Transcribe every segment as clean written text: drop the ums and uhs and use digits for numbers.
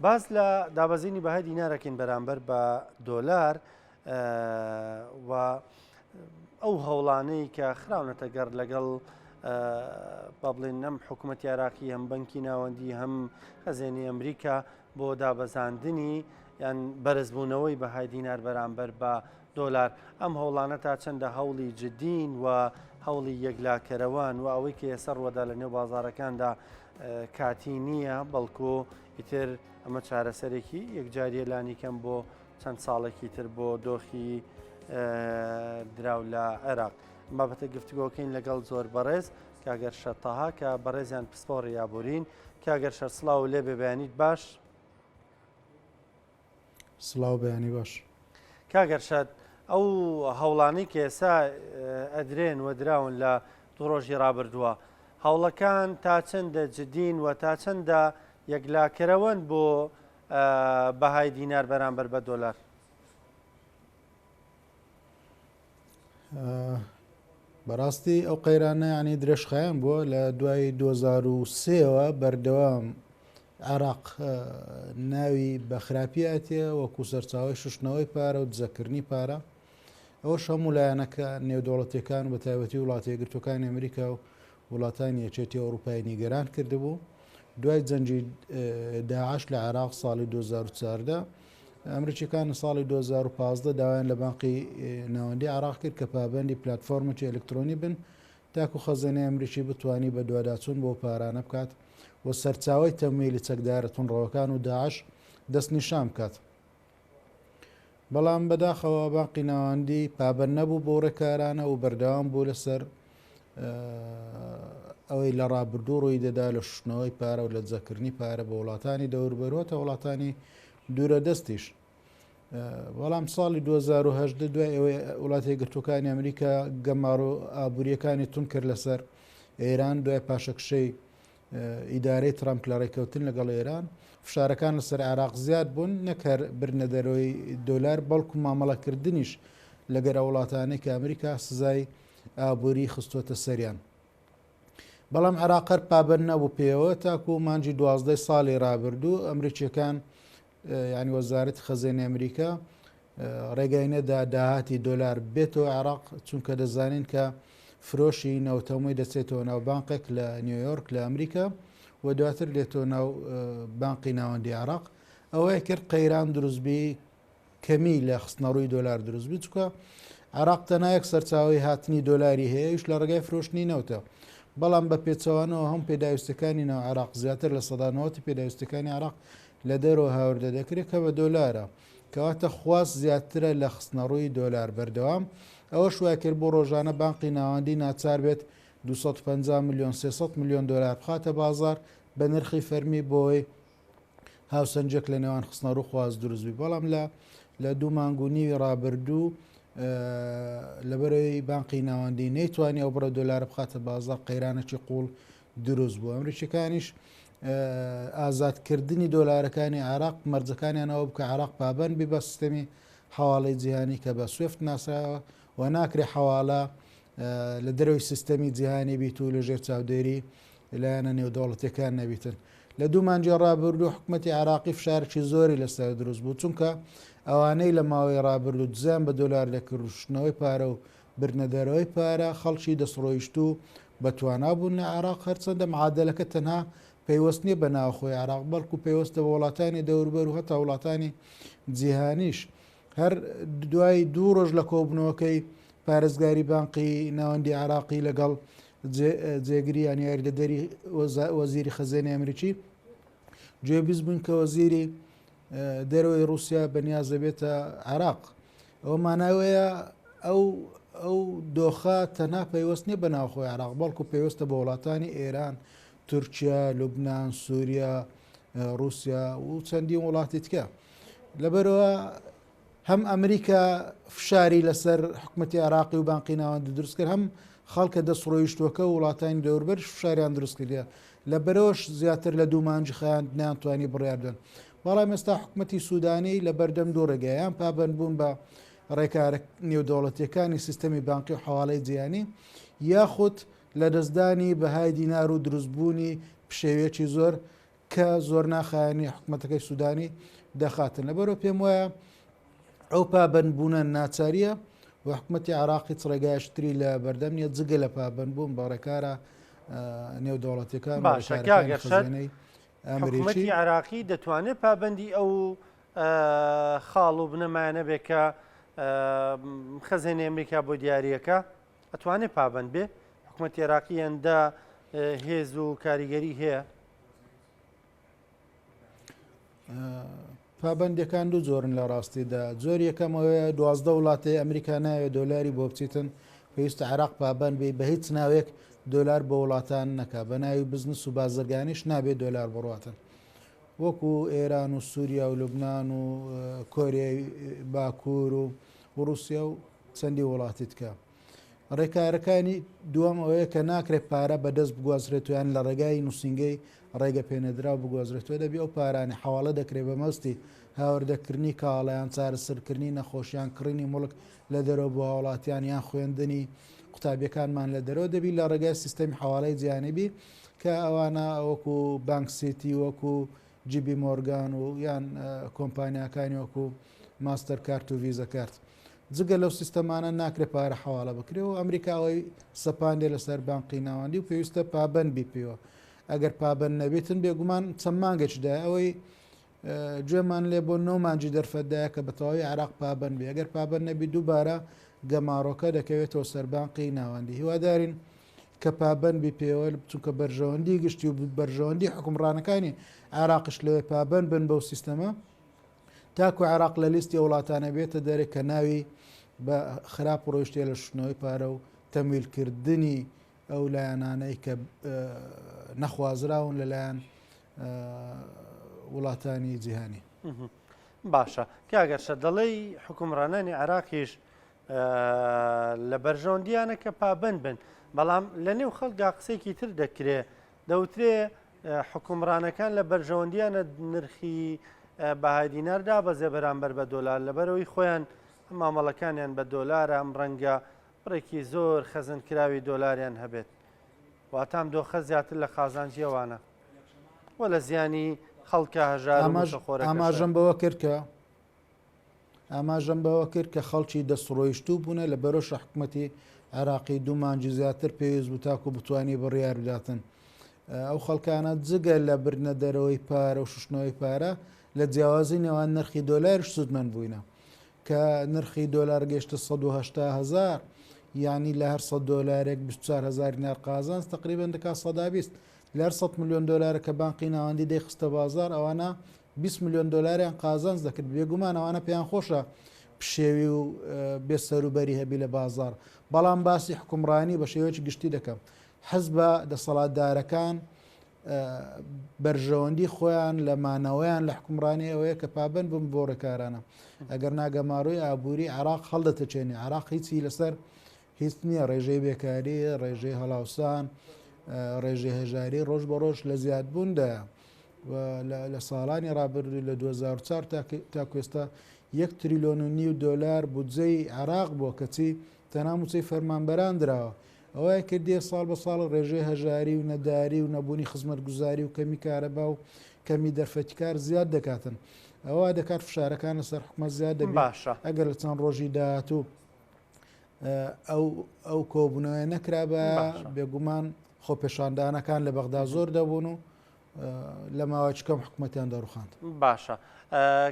باس لە دابەزینی بەهای دینارەکەین بەرامبەر بە دۆلار و ئەو هەوڵانەی کە خراونەتە گەڕ لەگەڵ با بڵێن نەم حکوومەتی عراقی هەم بەنکی ناوەندی هەم خەزێنی ئەمریکا بۆ دابەزاندنی یان بەرزبوونەوەی بەهای دینار بەرامبەر بە دۆلار ئەم هەوڵانە تا چەندە هەوڵی جدین و هەوڵی یەکلاکەرەوەن و ئەوەی کە ئێستا ڕووەدا لە نێو بازارەکاندا کاتی نییە بەڵکو ئیتر ئەمە چارەسەرێکی یەکجاریە لانی کەم بۆ چەند ساڵێکی تر بۆ دۆخی دراو لە عێراق. بابەتە گفتگۆکەین لەگەڵ زۆر بەڕێز کاگەر شەتەها کە بەڕێزیان پسپۆڕی ئابوورین کاگەر شەر سڵاو لێ بێ بەیانیت باش. سڵاو بەیانی باش. کاک ئەرشەد ئەو هەوڵانەی کە ئێستا ئەدرێن و دراون لە دوو ڕۆژی ڕابردووە هەوڵەکان تا چەندە جدین و تا چەندە یەکلاکەرەوەن بۆ بەهای دینار بەرامبەر بە دۆلار؟ بەڕاستی ئەو قەیرانە ینی درێژخایەن بووە لە دوای 2023ەوە بەردەوام عێراق ناوی بە خراپی ئەتێ وەکو سەرچاوەی شوشتنەوەی پارە و دزەکردنی پارە ئەوەش هەموو لایەنەکە نێودەوڵەتیەکان و بە تایبەتی وڵاتە یەکگرتووەکانی ئەمریکا و وڵاتانی یەکێتی ئەوروپای نیگەران کردبوو دوای جەنگی داعش لە عێراق ساڵی 2014 ئەمریکیەکان ساڵی 2015 داوایان لە بانقی ناوەندی عێراق کرد کە پابەندی پلتفۆرمێکی ئەلکترۆنی بن تاکو خەزێنەی ئەمریکی بتوانی بەدواداچوون بۆ پارانە بکات و سەرچاوەی تەمویلی چەکدارە توندڕەوەکان و داعش دەستنیشان بکات. بەڵام بەداخەوە بانقی ناوەندی پابەند نەبوو بەو ڕێکارانە و بەردەوام بوو لەسەر ئەوەی لە ڕابردوو ڕووی دەدا لە شوشتنەوەی پارە و لە دزەکردنی پارە بە وڵاتانی دەوروبەر و وڵاتانی دوورە دەستیش. بەڵام ساڵی 2010 دوای ئەوەی وڵاتە یەکگرتووەکانی ئەمریکا گەمارۆ ئابووریەکانی تون کرد لەسەر ئێران دوای پاشەکشەی ئیدارەی ترامپ لە ڕێککەوتن لەگەڵ ئێران فشارەکان لەسەر عێراق زیاد بوون نەک هەر بردنە دەرەوەی دۆلار بەڵکو مامەڵەکردنیش لەگەر ئەو وڵاتانەی کە ئەمریکا سزای ئابووری خستووەتە سەریان. بەڵام عێراق هەر پابەند نەبوو پێیەوە تاکو مانگی دوازدەی ساڵی رابردوو ئەمریکیەکان یعنی وەزارەتی خەزێنەی ئەمریکا ڕێگای نەدا داهاتی دۆلار بێتەوە عێراق چونکە دەزانین کە فرۆشی نەوتەمەی دەچێتەوە ناو بانقێک لە نیویۆرک لە ئەمریکا و دواتر دێتەوە ناو بانقی ناوەندی عێراق ئەوەی کرد قەیران دروستبی کەمی لە خستنەڕووی دۆلار دروست بی چونکە عێراق تەنها یەک سەرچاوەی هاتنی دۆلاری هەیە ئەویش لە ڕێگای فرۆشتنی نەوتە بەڵام بە پێچەوانەوە هەم پێداویستەکانی ناو عێراق زیاتر لە 90 پێداویستەکانی عێراق لە دەرەوە هاوردە دەکرێت کە بە دۆلارە کەواتە خواست زیاترە لە خستنەڕووی دۆلار بەردەوام ئەوەش وای کرد بۆ ڕۆژانە بانقی ناوەندی ناچار بێت 250 میلیۆن 300 میلیۆن دۆلار بخاتە بازار بە نرخی فەرمی بۆی هاوسەنگیەک لە نێوان خستنەڕوو خواست دروست بی بەڵام لە لە دوو مانگ و نیوی ڕابردوو لەبەرەوەی بانقی ناوەندی نەیتوانی ئەو بڕە دۆلارە بخاتە بازاڕ قەیرانێکی قوڵ دروست بوو ئەمریکیەکانیش ئازادکردنی دۆلارەکانی عراق مەرجەکانیانەوە بکە عراق پابند بی بە سیستەمی حواڵەی جیهانی کە بە سوێفت ناسراوە و ناکرێ حواڵە لە دەرەوەی سیستەمی جیهانی بیت و لەژێر چاودێری لایەنە نێودەوڵەتیەکان نەبیتن. لە دوو مانگی ڕابردوو حکومەتی عێراقی فشارێکی زۆری لەسەر دروست بوو، چونکە ئەوانەی لە ماوەی ڕابردوو دزەیان بە دۆلار دەکرد و شوشتنەوەی پارە و بردنە دەرەوەی پارە خەڵکی دەستڕۆیشتوو بە توانا بوون لە عێراق، هەرچەندە معادەلەکە تەنها پەیوەست نییە بە ناوخۆی عێراق بەڵکو پەیوەستە بە وڵاتانی دەوروبەر و هەتا وڵاتانی جیهانیش. هەر دوای دوو ڕۆژ لە کۆبوونەوەکەی پارێزگاری بانقی ناوەندی عێراقی لەگەڵ جێگری یان یاریدەدەری وەزیری خەزێنەی ئەمریکی گوێبیست بووین کە وەزیری دەرەوەی رووسیا بەنیاز دەبێتە عێراق ئەوە ماناوەیە ئەو ئەو دۆخە تەنها پەیوەست نییە بە ناوخۆی عێراق بەڵکو پەیوەستە بە وڵاتانی ئێران تورکیا لوبناان سووریا رووسیا و چەندین وڵاتی تکە لەبەرئەوە هەم ئەمریکا فشاری لەسەر حکومەتی عێراقی و بانقی ناوەندی دروست کرد هەم خەڵکە دەستڕۆیشتووەکە و وڵاتانی دەوروبەریش فشاریان دروست کردیە لەبەرەوەش زیاتر لە دوو مانگی خایاند نەیانتوانی بڕیار بدەن بەڵام ئێستا حکومەتی سوودانی لە بەردەم دوو ڕێگایە یان پابەندبوون بە ڕێکارە نێودەوڵەتیەکانی سیستەمی بانقی و حەواڵەی جیهانی یاخود لەدەستدانی بەهای دینار و دروستبوونی پشێویەکی زۆر. کە زۆر ناخایەنی حکومەتەکەی سوودانی دەخاتن. لەبەرەوە پێم وایە ئەو پابەندبوونە ناچارییە و حکومەتی عێراق هیچ ڕێگایەکی تری لە بەردەم نییە جگە لە پابەندبوون بە ڕێکارە نێودەوڵەتیەکان و باشە کاک ڕێکارەکانی ئەرشەد خەزێنەی ئەمریکی. حکومەتی عێراقی دەتوانێت پابەندی ئەو خاڵ و بنەمایانە بێ کە خەزێنەی ئەمریکا بۆ دیاریەکە ئەتوانێت پابەند بێ؟ حکومەتی عێراقی ئەندە هێز و کاریگەری هەیە؟ پابەندیەکان دوو جۆرن لە ڕاستیدا جۆر یەکەم ئەوەیە 12 وڵاتی ئەمریکا ناوێت دۆلاری بۆ بچیتن پێویستە عێراق پابند بی بە هیچ ناوێک دۆلار بۆ وڵاتان نەکا بە ناوی بزنس و بازرگانیش نابێت دۆلار بڕاتن وەکو ئێران و سووریا و لوبناان و کۆریای باکوور و رووسیا و چەندی وڵاتی تکە. ڕێکارەکانی دووەم ئەوەیە کە ناکرێت پارە بە دەست بگوازرێتەوە یان لە ڕێگای نووسینگەی ڕێگە پێنەدراو بگوازرێتەوە، دەبی ئەو پارانەی حەواڵە دەکرێت بە مەبەستی هاوردەکردنی کاڵا یان چارەسەرکردنی نەخۆش یان کڕینی موڵک لە دەرەوە بۆ هاوڵاتیان یان خوێندنی قوتابیەکانمان لە دەرەوە دەبی لە ڕێگای سیستەمی حەواڵەی جیهانی بی کە ئەوانە وەکو بانک سیتی وەکو جی بی مۆرگان و یان کۆمپانیاکانی وەکو ماستەر کارت و ڤیزە کارت. جگە لەو سیستەمانە ناکرێت پارە حەواڵە بکرێت و ئەمریکا ئەوەی سەپاندێ لەسەر بانقی ناوەندی و پێویستە پابەند بی پێوە. ئەگەر پابەند نەبێتن بێگومان چەند مانگێکی دایە ئەوەی گوێمان لێ بۆ نۆ مانگی دەرفەتدایە کە بە تەواوی عێراق پابەند بێ. ئەگەر پابەند نەبی دووبارە گەمارۆکە دەکەوێتەوە سەر بانقی ناوەندی. هیوادارین کە پابەند بی پێوە چونکە بەرژەوەندی گشتی و بەرژەوەندی حکومڕانەکانی عێراقش لەوێ پابەند بن بەو سیستەمە تاکو عێراق لە لیستی ئەو وڵاتانە بێتە دەرێ کە ناوی بە خراپ ڕۆیشتیە لە شوشتنەوەی پارە و تەمویلکردنی ئەو لایەنانەی کە نەخوازراون لەلایەن وڵاتانی جیهانی. باشە کاک ئەرشەد دەڵێی حوکمڕانانی عێراقیش لە بەرژەوەندیانە کە پابند بن بەڵام لە نێو خەڵکدا قسێکی تر دەکرێ دەوترێ حکومڕانەکان لە بەرژەوەندیانە نرخی بەهای دینار دابەزێ بەرامبەر بە دۆلار لەبەرەوەی خۆیان مامەڵەکانیان بە دۆلارە ئەم ڕەنگە بڕێکی زۆر خەزن کراوی دۆلاریان هەبێت واتام دۆخە زیاتر لە قازانجی ئەوانە و لە زیانی خەڵکە هەژار و مووچەخۆرەکەشە. ئاماژەم بەوە کرد کە ئاماژەم بەوە کرد کە خەڵکی دەستڕۆیشتوو بوونە لە بەرۆشە حکومەتی عێراقی دوو مانگی زیاتر پێویست بوو تاکو بتوانێت بڕیار بداتن. ئەو خەڵکانە جگە لە بردنە دەرەوەی پارە و شوشتنەوەی پارە لە جیاوازی نێوان نرخی دۆلاریش سوودمەند بووینە. کە نرخی دۆلار گەیشتە 180 هەزار یانی لە هەر 100 دۆلارێک 24 هەزار دینار قازانج تقریبا دەکات 120 لە هەر 100 ملیۆن دۆلارە کە بانقی ناوەندی دەیخستە بازار ئەوانە 20 ملیۆن دۆلاریان قازانج دەکرد بێگومان ئەوانە پێیان خۆشە پشێوی و بێ سەروبەری هەبی لە بازار بەڵام باسی حکومڕانی بە شێوەیەکی گشتی دەکەم حزبە دەسەڵاتدارەکان بەرژەوەندی خۆیان لە مانەوەیان لە حکومڕانی ئەوەیە کە پابند بن بۆ ڕێکارانە ئەگەر ناگەمارۆی ئابووری عراق هەڵدەتەچێنی عراق هیچی لەسەر هیچ نییە ڕێژەی بێکاری ڕێژەی هەڵاوسان ڕێژەی هەژاری ڕۆژ بە ڕۆژ لە زیادبووندایە لە ساڵانی ڕابردوو لە 2004 تاکو ئێستا یەک تریلۆن و نیو دۆلار بودجەی عراق بووە کەچی تەنها مووچەی فەرمانبەران دراوە ئەوەیە کردیە ساڵ بە ساڵ ڕێژەی هەژاری و نەداری و نەبوونی خزمەتگوزاری و کەمی کارەبا و کەمی دەرفەتی کار زیاد دەکاتن. ئەوە دەکات فشارەکان لەسەر حکومەت زیاد دەبێت. باشە. ئەگەر لە چەند ڕۆژی داهاتوو ئەو ئەو کۆبوونەوەیە نەکرابا بێگومان خۆپێشاندانەکان لە بەغدا زۆر دەبوون و لە ماوەیەکی کەم حکومەتیان دەڕوخاند. باشە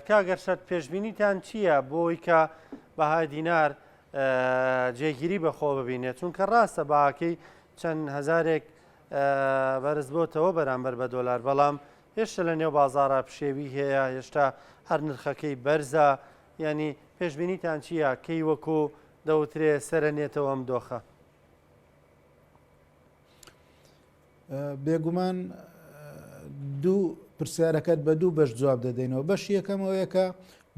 کاک ئەرشەد پێشبینیتان چییە بۆی کە بەهای دینار جێگیری بەخۆ ببینێت چونکە ڕاستە بەهاکەی چەند هەزارێک بەرز بۆتەوە بەرامبەر بە دۆلار بەڵام هێشتا لە نێو بازارە پشێوی هەیە هێشتا هەر نرخەکەی بەرزە ینی پێشبینیتان چییە کەی وەکو دەوترێ سەرنێتەوە ئەم دۆخە؟ بێگومان دوو پرسیارەکەت بە دوو بەش جواب دەدەینەوە بەش یەکەم ئەوەیە کە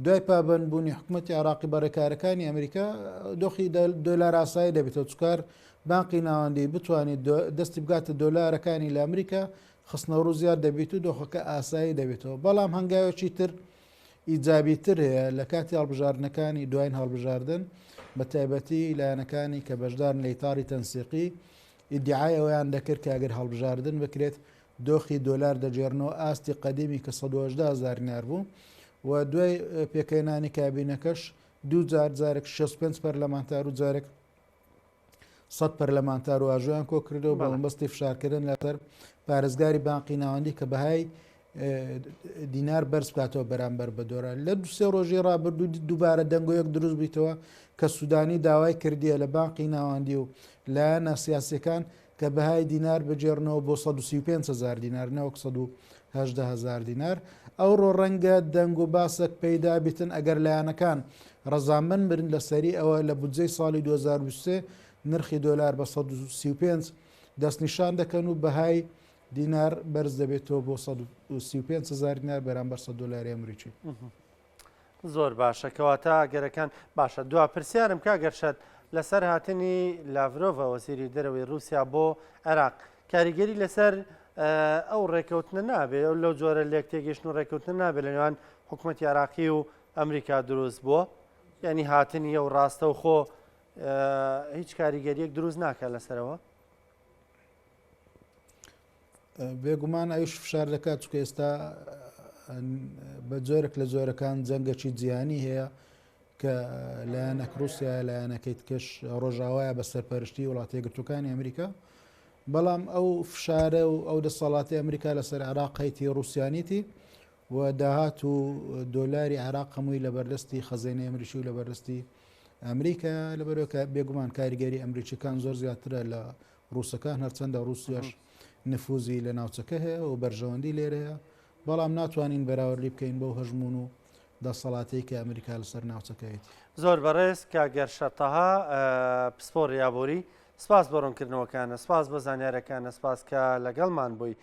دوای پابندبوونی حکوومەتتی عراقی بە ڕێکارەکانی ئەمریکا دۆخی دۆلار ئاسایی دەبێتەوە چکار بانقی ناوەندی بتوانێت دەستی بگاتە دۆلارەکانی لە ئەمریکا خستنەڕوو زیاد دەبێت و دۆخەکە ئاسایی دەبێتەوە بەڵام هەنگاوێکی تر ئیجابی تر هەیە لە کاتی هەڵبژاردنەکانی دوایین هەڵبژاردن بە تایبەتی لایەنەکانی کە بەشدارن لە ئیتاری تەنسیقی ئیدیعای ئەوەیان دەکرد کە ئەگەر هەڵبژاردن بکرێت دۆخی دۆلار دەگێڕنەوە ئاستی قەدیمی کە 118 هەزار دینار بوو و دوای پێکهێنانی کابینەکەش دوو جار جارێک 65 پەرلەمانتار و جارێک 100 پەرلەمانتار واژۆیان کۆکردەوە بە مەبەستی فشارکردن لەسەر پارێزگاری بانقی ناوەندی کە بەهای دینار بەرز بکاتەوە بەرامبەر بە دۆلار لە دو سێ ڕۆژی ڕابردوو دووبارە دەنگۆیەک دروست بیتەوە کە سوودانی داوای کردیە لە بانقی ناوەندی و لایەنە سیاسەکان کە بەهای دینار بگێڕنەوە بۆ 135 هزار دینار نەوەک 118 هزار دینار ئەوڕۆ ڕەنگە دەنگ و باسێک پەیدا بیتن ئەگەر لایەنەکان ڕەزامەند بن لەسەری ئەوە لە بودجەی ساڵی 2023 نرخی دۆلار بە 135 دەستنیشان دەکەن و بەهای دینار بەرز دەبێتەوە بۆ 135 هزار دینار بەرامبەر 100 دۆلاری ئەمریکی. زۆر باشە کەواتە ئەگەرەکان باشە دوا پرسیارم کاک ئەرشەد لەسەر هاتنی لاڤرۆڤە وەزیری دەرەوەی رووسیا بۆ عێراق کاریگەری لەسەر ئەو ڕێکەوتنە نابێت ئەو لەو جۆرە لێک تێگەشتن و ڕێکەوتنە نابێت لە نێوان حکوومەتی عراقی و ئەمریکا دروست بووە یعنی هاتنی ئەو ڕاستە و خۆ هیچ کاریگەریەک دروست ناکە لەسەرەوە بێگومان ئەویش فشار دەکات چکە ئێستا بە جۆرێک لە جۆرەکان جەنگەکی جیهانی هەیە کە لایەنەک رووسیا لایەنەکەی تکەش ڕۆژاوایە بە سەرپەرشتی وڵاتی یەکگرتووەکانی ئەمریکا بەڵام ئەو فشارە و ئەو دەسەڵاتی ئەمریکا لەسەر عێراق هەیتی ڕوسیانیتی و داهات و دۆلاری عێراق هەمووی لە بەردەستی خەزێنەی ئەمریکی و لە بەردەستی ئەمریکا لەبەرەوە بێگومان کاریگەری ئەمریکیەکان زۆر زیاترە لە ڕووسەکان هەرچەندە ڕووسیاش نفوزی لە ناوچەکە هەیە و بەرژەوەندی لێرەیە بەڵام ناتوانین بەراوردی بکەین بەو هەژموون و دەسەڵاتەی کە ئەمریکا لەسەر ناوچەکەیەتی. زۆر بەڕێز کاک گەرشە تەها پسپۆڕی ئابووری سپاس بۆ ڕوونکردنەوەکانە سپاس بۆ زانیارەکانە سپاس کە لەگەڵمان بووی.